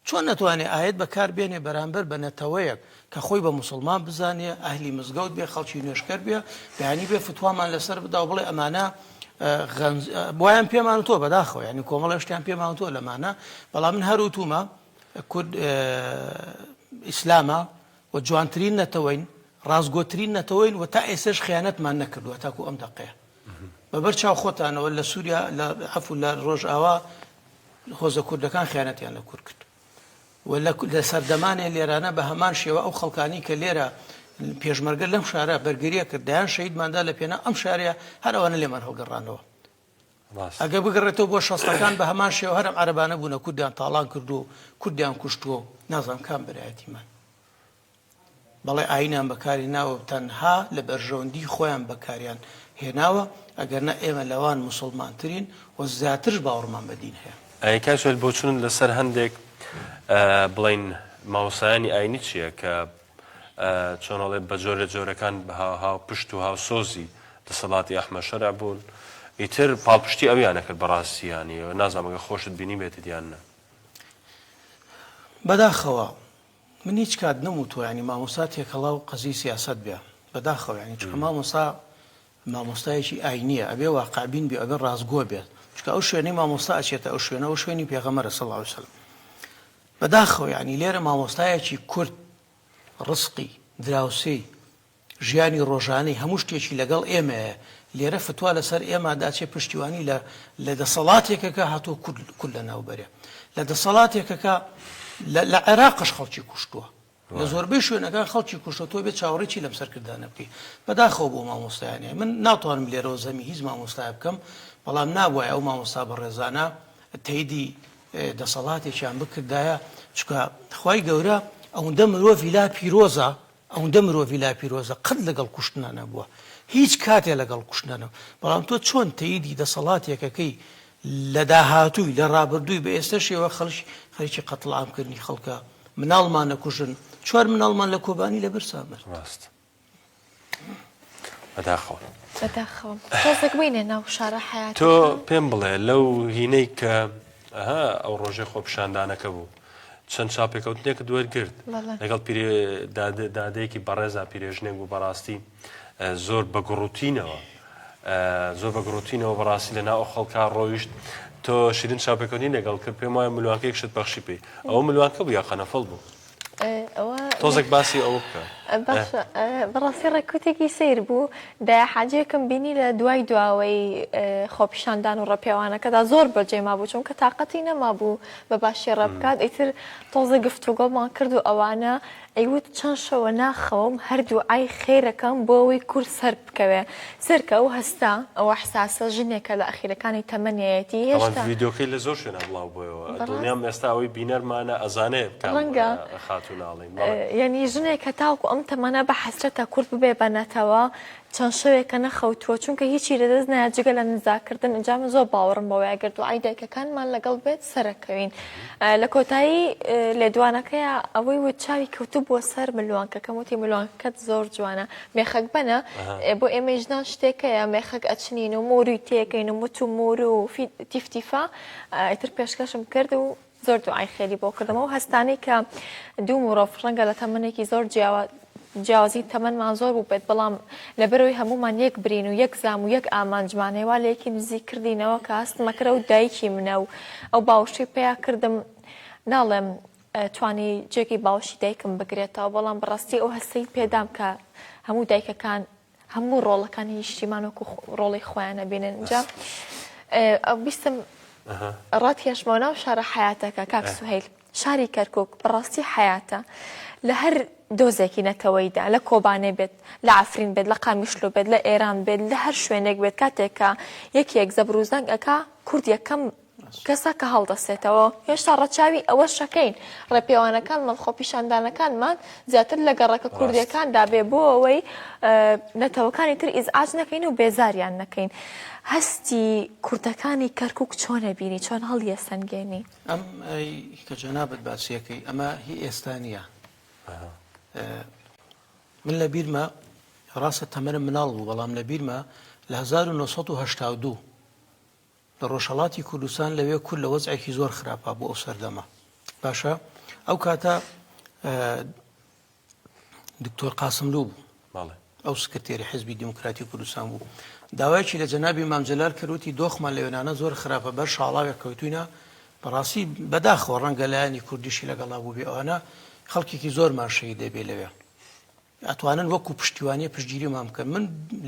Speaker 3: چۆن نەتوانێ ئایەت بەکار بێنێ بەرامبەر بە نەتەوەیەک کە خۆی بە موسڵمان بزانێ، ئەهلی مزگەوت بێ، خەڵکی نوێژکەر بێ، بەیانی بێ فتوامان لەسەر بدا و بڵێ ئەمانە غەنج وایان پێمان وتووە بەداخەوە یانی کۆمەڵێ شتیان پێمان وتووە لەمانە بەڵام من هەر وتومە کورد ئیسلامە و جوانترین نەتەوەین ڕاستگۆترین نەتەوەین و تا ئێستاش خیانەتمان نەکردووە تاکو ئەم دەقەیە بەبەر چاو خۆتانەوە لە سووریا لە عەفو لە ڕۆژئاوا هۆزە کوردەکان خیانەتیان لە کورد کرد و لە سەردەمانێ لێرانە بە هەمان شێوە ئەو خەڵکانی کە لێرە پێشمەرگە لەم شارە بەرگریە کرد دەیان شەهیدمان دا لە پێناو ئەم شارەیە هەر ئەوانە لێمان هەڵگەڕانەوە. ئەگەر بگەڕێتەوە بۆ شەستەکان بە هەمان شێوە هەر ئەم عەرەبانە بوونە کوردیان تاڵان کردووە و کوردیان کوشتووە و نازانم کام برایەتیمان. بەڵێ ئاینیان بەکاری ناوە و تەنها لە بەرژەوەندی خۆیان بەکاریان هێناوە، ئەگەرنا ئێمە لەوان موسڵمانترین و زیاترش باوەڕمان بە دین هەیە.
Speaker 1: ئەی کاک سوهێل بۆچونت لەسەر هەندێک بڵێین مامۆستایانی ئاینی چیە کە چۆن ئەڵێ بە جۆر لە جۆرەکان هاوپشت و هاوسۆزی دەسەڵاتی ئەحمەد شەرع بوون ئیتر پاڵپشتی ئەویان نەکرد بەڕاستی یانی نازانم ئەگەر خۆشت بینیبێتت یان نا.
Speaker 3: بەداخەوە من هیچ کات نەموتوە یانی مامۆستا تێکەڵاو قەزیەی سیاسەت بێ بەداخەوە یانی چونکە مامۆستا مامۆستایەکی ئاینیە ئەبێ واقعبین بێ ئەبێ ڕاستگۆ بێت چونکە ئەو شوێنەی مامۆستا ئەچێتە ئەو شوێنە ئەو شوێنی پێغەمبەرە صلی اللە علیە وسلم بەداخەوە یانی لێرە مامۆستایەکی کورد ڕزقی دراوسێی ژیانی ڕۆژانەی هەموو شتێکی لەگەڵ ئێمەیە لێرە فتوا لەسەر ئێمە داچێ پشتیوانی لە لە دەسەڵاتێکەکە هاتووە کورد کورد لەناو بەرێ لە دەسەڵاتێکەکە لە عێراقش خەڵکی کوشتووە لە زۆربەی شوێنەکان خەڵکی کوشتووە تۆ بێ چاوەڕێی چی لەم سەرکردانە بکەی بەداخەوە بۆ مامۆستایانی من ناتوانم لێرەوە زەمی هیچ مامۆستایە بکەم بەڵام نابوایە ئەو مامۆستا بەڕێزانە تەیدی دەسەڵاتێکیان بکردایە چونکە خوای گەورە ئەوەندە مرۆڤی لا پیرۆزە ئەوەندە مرۆڤی لا پیرۆزە قەت لەگەڵ کوشتنا نەبووە هیچ کاتێ لەگەڵ کوشتنا نەبووە بەڵام تۆ چۆن تەیدی دەسەڵاتێکەکەی لە داهاتووی لە ڕابردووی بە ئێستەشیەوە خەڵکی خەریکی قەتڵ عام کردنی خەڵکە مناڵمان ئەکوژن چوار مناڵمان لە کۆبانی لە برسا مرد.
Speaker 1: ڕاست بەداخەوە.
Speaker 2: بەداخەوە تۆزێک بینێ ناو شارە حەیاتەکە.
Speaker 1: تۆ پێم بڵێ لەو هینەی کە ئەها ئەو ڕۆژەی خۆپیشاندانەکە بوو چەند چاپێکەوتنێکت وەرگرت لەگەڵ پیرێ دادەیەکی بەڕێزا پیرێژنێک بوو بەڕاستی زۆر بە گوڕوتینەوە زۆر بە گوڕوتینەوە بەڕاستی لە ناو خەڵکا ڕۆیشت تۆ شیرین چاپێکەوتنی لەگەڵ کرد پێم وایە ملوانکەیەک شت پەخشی پێی ئەوە ملوانکە بوو یا قەنەفڵ بوو تۆزێک باسی ئەوە بکە.
Speaker 2: باشە بەڕاستی ڕێکوتێکی سەیر بوو دایە حاجیەکم بینی لە دوای دواوەی خۆپیشاندان و ڕێپێوانەکەدا زۆر بەجێ مابوو چونکە تاقەتی نەمابوو بە باشی ڕێ بکات ئیتر تۆزێ گفتوگۆمان کرد و ئەوانە ئەیوت چەند شەوە ناخەوم هەر دوعای خێرەکەم بۆ ئەوەی کورد سەر بکەوێ سەرکە ئەو هەستە ئەو ئەحساسە ژنێکە لە ئەخیرەکانی تەمەنیەتی
Speaker 1: هێشتا ڤیدیۆکەی لە زۆر شوێنە بڵاو بۆیەوە دڵنیام ئێستا ئەوەی بینەرمانە ئەزانێ
Speaker 2: ڕەنگە
Speaker 1: خاتوو ناڵین
Speaker 2: یعنی ژنێک تاوەکو ئەم تەمەنە بە حەسرەتە کورد ببێ بە نەتەوە چەند شەوێکە نەخەوتووە چونکە هیچی لەدەست نایە جگە لە نزاکردن ئینجا من زۆر باوەڕم بەوەیە گەر دوعای دایکەکانمان لەگەڵ بێت سەرەکەوین لە کۆتایی لێدوانەکەیا ئەوەی وت چاوی کەوتبووە سەر ملوانکەکەم وتی ملوانکەکەت زۆر جوانە مێخەک بەنە بۆ ئێمەی ژنان شتێکەیە مێخەک ئەچنین و مۆروی تێکەین و مت و مۆر و تیفتیفە ئیتر پێشکەشم کرد و زۆر دوعای خێری بۆ کردم ئەو هەستانەی کە دوو مرۆڤ ڕەنگە لە تەمەنێکی زۆر جیاوا جیاوازی تەمەنمان زۆر بوو بێت بەڵام لەبەرەوەی هەموومان یەک برین و یەک زام و یەک ئامانجمان هەیە وا لە یەکی نزیک کردینەوە کە هەستمە کرد ئەو دایکی منە و ئەو باوەشەی پیا کردم ناڵێم توانی جێگەی باوەشی دایکم بگرێتەوە بەڵام بەڕاستی ئەو هەستەی پێدام کە هەموو دایکەکان هەموو ڕۆڵەکانی نیشتیمان وەکو ڕۆڵی خۆیان ئەبینن جا بیستم ڕاتکێشمەوە ناو شارە حیاتەکە کاک سوهیل شاری کەرکک بەڕاستی حیاتە لە هەر دۆزێکی نەتەوەیدا لە کۆبانێ بێت لە عفرین بێت لە قامیشلو بێت لە ئێران بێت لە هەر شوێنێک بێت کاتێک کە یەکێک زەبروزەنگ ئەکا کورد یەکەم کەسە کە هەڵدەسێتەوە. هێشتا ڕەچاوی ئەوەشەکەین ڕێپێوانەکانمان، خۆپیشاندانەکانمان زیاتر لە گەڕەکە کوردیەکاندا بێ بۆ ئەوەی نەتەوەکانی تر ئیزعاج نەکەین و بێزاریان نەکەین. هەستی کوردەکانی کەرکوک چۆن ئەبینی؟ چۆن هەڵیەسەنگێنی؟
Speaker 3: ئەم کە جەنابت باسیەکەی ئەمە هی ئێستا نییە. من لە بیرمە ڕاستە تەمەنم مناڵ بوو بەڵام لە بیرمە لە 1982 لە ڕۆژهەڵاتی کوردستان لەوێ کورد لە وەزعێکی زۆر خراپا بوو ئەو سەردەمە باشە ئەو کاتە دکتۆر قاسملوو بوو ئەو سکرتێری حزبی دیموکراتی کوردستان بوو داوایکی لە جەنابی مام جەلال کردوتی دۆخمان لە وێنانە زۆر خراپە بەر شاڵاوێک کەوتوینە بەڕاستی بەداخەوە ڕەنگە لایەنی کوردیشی لەگەڵا بوو بێ ئەوانە خەڵکێکی زۆرمان شەهید دەبێ لەوێ ئەتوانن وەکو پشتیوانیە پشتگیریمان بکەن من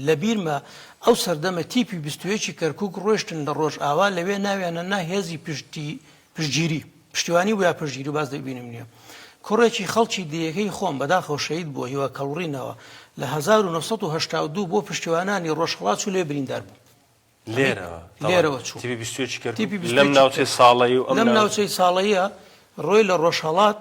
Speaker 3: لەبیرمە ئەو سەردەمە تیپی 21 کەرکک ڕۆشتن لە ڕۆژئاوا لەوێ ناویانە نا هێزی پشتی پشتگیری پشتیوانی بوو یا پشتگیری باز دەبینم نییە. کوڕێکی خەڵکی دێیەکەی خۆم بەداخەوە شەهید بووە هیوا کەڵوڕی ناوە لە 1982 بۆ پشتیوانانی ڕۆژهەڵات چوو لێ بریندار بوو.
Speaker 1: لێرەوە
Speaker 3: لێرەوە چوو
Speaker 1: تیپی 21 کەرکوک تیپی 21 لەم ناوچەی ساڵەی و ئەم
Speaker 3: لەم ناوچەی ساڵەیە ڕۆی لە ڕۆژهەڵات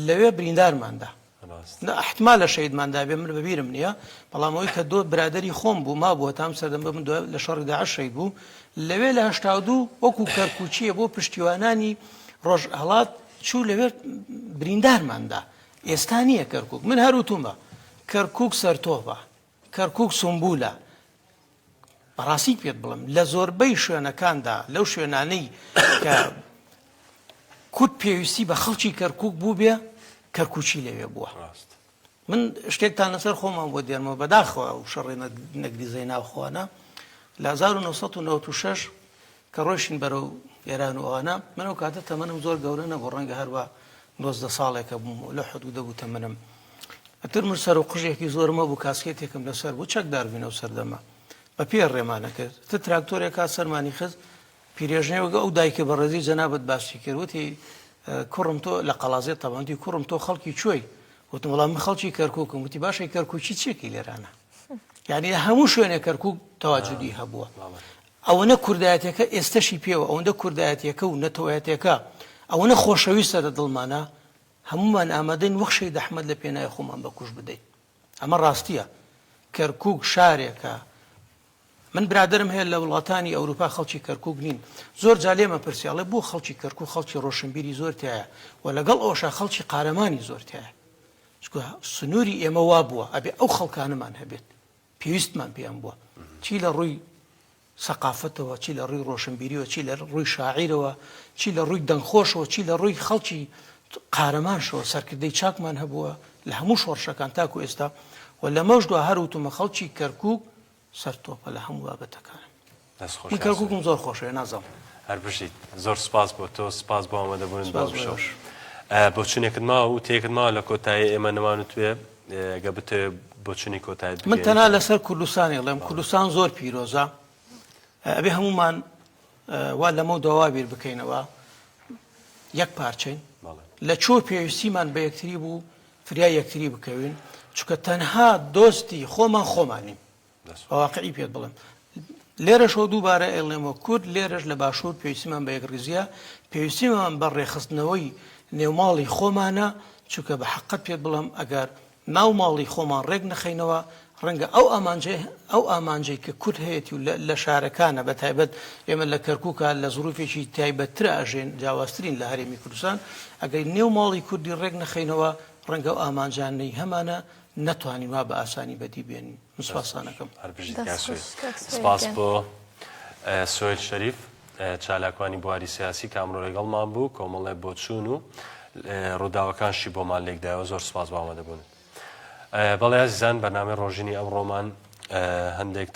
Speaker 3: لەوێ بریندارمان دا.
Speaker 1: ڕاست.
Speaker 3: نا ئیحتمالە شەهیدمان دابێ من بەبیرم نییە، بەڵام ئەوەی کە دۆ برادەری خۆم بوو مابوو هەتا ئەم سەردەمە من دوای لە شەڕی داعش شەهید بوو لەوێ لە 82 وەکوو کەرکووکییە بۆ پشتیوانانی ڕۆژهەڵات چوو لەوێ بریندارمان دا. ئێستا نییە کەرکووک. من هەر وتوومە کەرکووک سەرتۆپە، کەرکووک سومبولە. بەڕاستی پێت بڵێم لە زۆربەی شوێنەکاندا لەو شوێنانەی کە کورد پێویستی بە خەڵکی کەرکک بوو بێ کەرکوچی لەوێ بووە من شتێکتان لەسەر خۆمان بۆ دێنمەوە بەداخەوە و شەڕێ نەگریزەی ناوخۆانە لە 1996 کە ڕۆشتین بەرەو ئێران و ئەوانە من ئەو کاتە تەمەنم زۆر گەورە نەبوو ڕەنگە هەروە 19 ساڵێکە بووم و لە حدودە بوو تەمەنم ئەتر من سەر و قژێکی زۆرم هەبوو کاسکێتێکم لەسەر بوو چەکدار بووین ئەو سەردەمە بە پێ ڕێمانە کرد تر تراکتۆرێک هات سەرمانی خست پیرێژنێ وەک ئەو دایکە بەڕێزی جەنابت باسی کرد وتی کوڕم تۆ لە قەڵازێ تەبان وتی کوڕم تۆ خەڵکی کوێی وتم وەڵام من خەڵکی کەرکووکم وتی باشە کەرکووکی چێکی لێرانە یعنی لە هەموو شوێنێک کەرکووک تەواجودی هەبووە ئەوەنە کوردایەتەکە ئێستەشی پێوە ئەوەندە کوردایەتەکە و نەتەوەیەتەکە ئەوەنە خۆشەویستە لە دڵمانە هەموومان ئامادەین وەک شەهید ئەحمەد لە پێناوی خۆمان بە کوشت بدەین. ئەمە ڕاستییە. کەرکووک شارێکە. من برادەرم هەیە لە وڵاتانی ئەوروپا خەڵکی کەرکووک نین. زۆر جار لێم ئەپرسی ئەڵێ بۆ خەڵکی کەرکووک خەڵکی ڕۆشنبیری زۆر تیایە و لەگەڵ ئەوەشا خەڵکی قارەمانی زۆر تیایە. چونکە سنووری ئێمە وا بووە ئەبێ ئەو خەڵکانەمان هەبێت. پێویستمان پێیان بووە. چی لە ڕووی سەقافەتەوە، چی لە ڕووی ڕۆشنبیریەوە، چی لە ڕووی شاعیرەوە، چی لە ڕووی دەنگخۆشەوە، چی لە ڕووی خەڵکی قارەمانشەوە، سەرکردەی چاکمان هەبووە لە هەموو شۆڕشەکان تاکو ئێستا و لەمەوش دوا هەر وتومە خەڵکی کەرکووک سەر تۆپە لە هەموو بابەتەکان.
Speaker 1: دەست خۆش
Speaker 3: من
Speaker 1: کاک
Speaker 3: کەرکووکم
Speaker 1: سۆران.
Speaker 3: زۆر خۆشەوێ نازانم.
Speaker 1: هەر بژیت. زۆر سپاس بۆ تۆ، سپاس بۆ ئامادەبوونت بۆ
Speaker 3: سپاس بۆ
Speaker 1: ئەمشەو.
Speaker 3: ئێوەش.
Speaker 1: بۆچوونێکت ماوە، وتەیەکت ماوە لە کۆتایی ئێمە نەمانوتبێ؟ گەر بتەوێ بۆچونی کۆتایت
Speaker 3: من
Speaker 1: بگەیەنیت.
Speaker 3: تەنها لەسەر کوردستانی ئەڵێم کوردستان زۆر پیرۆزە ئەبێ هەمومان وا لەمە داوا بیر بکەینەوە یەک پارچەین لە چۆ پێویستیمان بە یەکتری بوو فریای یەکتری بکەوین چونکە تەنها دۆستی خۆمان خۆمانین بە واقعی پێت بڵێم لێرەشەوە دووبارە ئەیڵێمەوە کورد لێرەش لە باشوور پێویستیمان بە یەکڕیزیە پێویستیمان بە ڕێکخستنەوەی نێوماڵی خۆمانە چونکە بە حەقت پێت بڵێم ئەگەر ناو ماڵی خۆمان ڕێک نەخەینەوە ڕەنگە ئەو ئامانجەی ئەو ئامانجەی کە کورد هەیەتی و لە شارەکانە بە تایبەت ئێمە لە کەرکووکە لە زروفێکی تایبەتترە ئەژێن جیاوازترین لە هەرێمی کوردستان ئەگەر نێو ماڵی کوردی ڕێک نەخەینەوە ڕەنگە ئەو ئامانجانەی هەمانە نەتوانین وا بە ئاسانی بەدی بێنین. من سوپاستان ئەکەم.
Speaker 1: هەر بژیت
Speaker 2: دەست
Speaker 1: کاک
Speaker 2: خۆش
Speaker 1: سوهیل.
Speaker 2: کاک سوهیل
Speaker 1: سپاس
Speaker 2: گیان.
Speaker 1: بۆ سوهیل شەریف چالاکوانی بواری سیاسی کە ئەمڕۆ لەگەڵمان بوو کۆمەڵێ بۆچوون و ڕووداوەکانشی بۆمان لێکدایەوە زۆر سپاس بۆ ئامادەبوونت. بەڵێ ئازیزان بەرنامەی ڕۆژینی ئەمڕۆمان هەندێک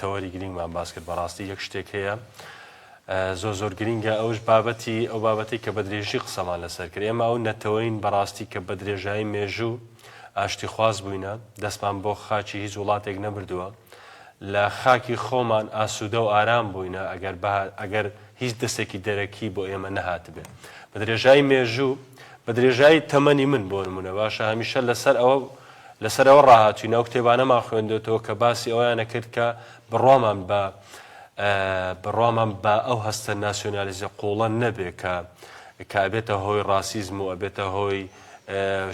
Speaker 1: تەوەری گرنگمان باس کرد بەڕاستی یەک شتێک هەیە زۆر زۆر گرنگە ئەوش بابەتی ئەو بابەتی کە بە درێژی قسەمان لەسەر کرد ئێمە ئەو نەتەوەین بەڕاستی کە بە درێژایی مێژوو ئاشتیخواز بووینە، دەستمان بۆ خاکی هیچ وڵاتێک نەبردووە، لە خاکی خۆمان ئاسوودە و ئارام بووینە ئەگەر ئەگەر هیچ دەستێکی دەرەکی بۆ ئێمە نەهاتبێ. بە درێژایی مێژوو، بە درێژایی تەمەنی من بۆ نموونە باشە هەمیشە لەسەر ئەوە لەسەر ئەوە ڕاهاتووین، ئەو کتێبانەمان خوێندۆتەوە کە باسی ئەوەیان ئەکرد کە بڕوامان بە بڕوامان بە ئەو هەستە ناسیۆنالیزە قووڵە نەبێ کە کە ئەبێتە هۆی ڕاسیزم و ئەبێتە هۆی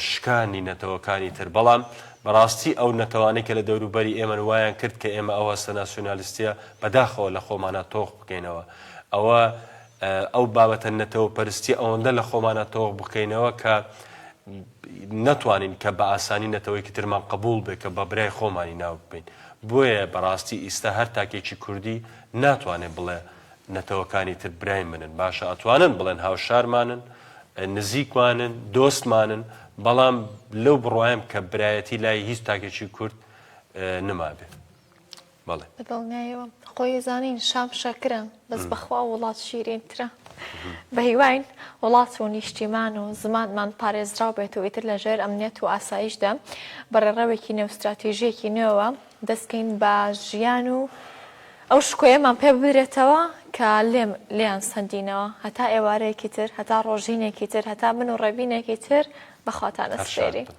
Speaker 1: شکانی نەتەوەکانی تر، بەڵام بەڕاستی ئەو نەتەوانەی کە لە دەوروبەری ئێمەن وایان کرد کە ئێمە ئەو هەستە ناسیۆنالیستیە بەداخەوە لە خۆمانا تۆخ بکەینەوە ئەوە ئەو بابەتە نەتەوە پەرستی ئەوەندە لە خۆمانا تۆخ بکەینەوە کە نەتوانین کە بە ئاسانی نەتەوەیەکی ترمان قبوڵ بێ کە بە برای خۆمانی ناو ببەین بۆیە بەڕاستی ئیستا هەر تاکێکی کوردی ناتوانێ بڵێ نەتەوەکانی تر برای منن باشە ئەتوانن بڵێن هاوشارمانن نزیکمانن دۆستمانن بەڵام لەو بڕوایم کە برایەتی لای هیچ تاکێکی کورد نمابێ بەڵێ.
Speaker 2: بە دڵنیایەوە خۆی زانین شام شەکرە بەس بەخوا وڵات شیرینترە بە هیواین وڵات و نیشتیمان و زمانمان پارێزراو بێت و ئیتر لەژێر ئەمنیەت و ئاسایشدا بە ڕێڕەوێکی نوێ و ستراتیژیەکی نوێوە دەستکەین بە ژیان و. ئەو شکۆیەمان پێ بدرێتەوە کە لێم لێیان سەندینەوە. هەتا ئێوارەیەکی تر، هەتا ڕۆژینێکی تر، هەتا من و ڕێبینێکی تر بە خواتان
Speaker 1: هەر شاد
Speaker 2: ئەسپێرین.
Speaker 1: بن.